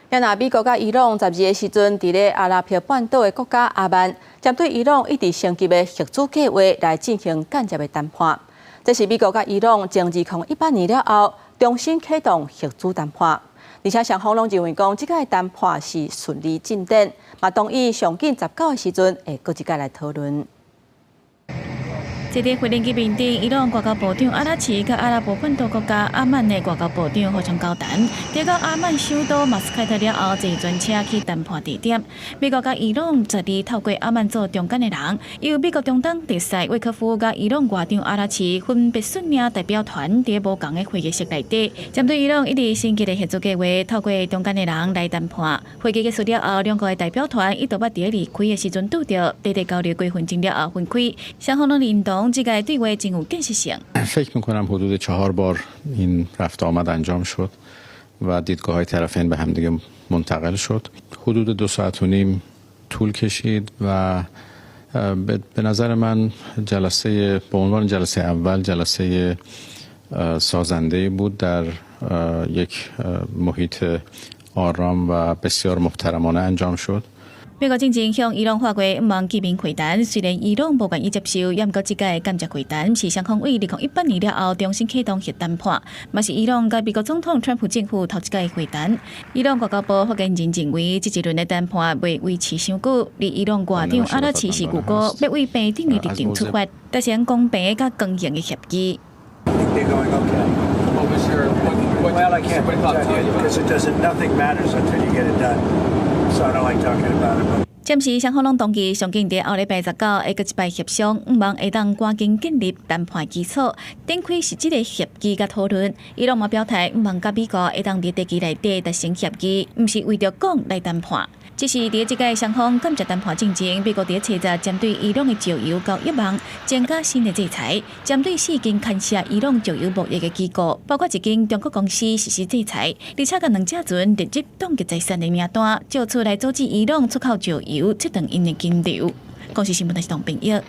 若美國佮伊朗12的時陣，佇咧阿拉伯半島的國家阿曼，針對伊朗一直升級的核子計劃來進行間接的談判。這是美國佮伊朗自2018年了後，重新啟動核子談判。而且雙方攏認為講，這擺談判是順利進展，嘛同意上緊19的時陣會閣一擺來討論。坐佇飛行機面頂，伊朗外交部長阿拉齊佮阿拉伯半島國家阿曼的外交部長互相交談。佇到阿曼首都馬斯凱特了後，坐專車去談判地點。美國佮伊朗12透過阿曼做中間的人，由美國中東特使威克夫佮伊朗外長阿拉齊分別率領代表團佇無仝的會議室內底，針對伊朗一直升級的核子計劃，透過中間的人來談判。會議結束了後，兩國的代表團一度捌佇離開的時陣拄著，短短交流幾分鐘了後分開，雙方攏認同這個對話真有建設性。 فکر میکنم حدود 4 بار این رفت آمد انجام شد و دیدگاه های طرفین به همدیگه منتقل شد. حدود 2 ساعت و نیم طول کشید و به نظر من جلسه به عنوان جلسه اول جلسه سازنده بود. در یک محیط آرام و بسیار محترمانه انجام شد. 美國進前向伊朗發過毋茫記名會談，雖然伊朗無願意接受，猶毋過這擺間接會談是雙方對2018年了後重新啟動核談判，嘛是伊朗佮美國總統川普政府頭一擺會談。伊朗外交部發言人認為，這一輪的談判袂維持傷久，而伊朗外長阿拉齊是預估欲對平等的立場出發，達成公平佮公平的協議。 Well, I can't tell you because it doesn't. Nothing matters until you get it done. So I don't like talking about it. 暫時雙方攏同意，上緊佇後禮拜19會閣一擺協商，向望會當趕緊建立談判基礎，展開實質的協議佮討論。伊朗嘛表態，向望佮美國會當佇短期內底達成協議，毋是為著講來談判。只是佇這擺雙方間接談判進前，美國佇初十針對伊朗的石油交易網增加新的制裁，針對四間牽涉伊朗石油貿易的機構，包括一間中國公司實施制裁，而且共兩隻船列入凍結財產的名單，藉此來阻止伊朗出口石油，切斷𪜶的金流。公視新聞的是董炳業。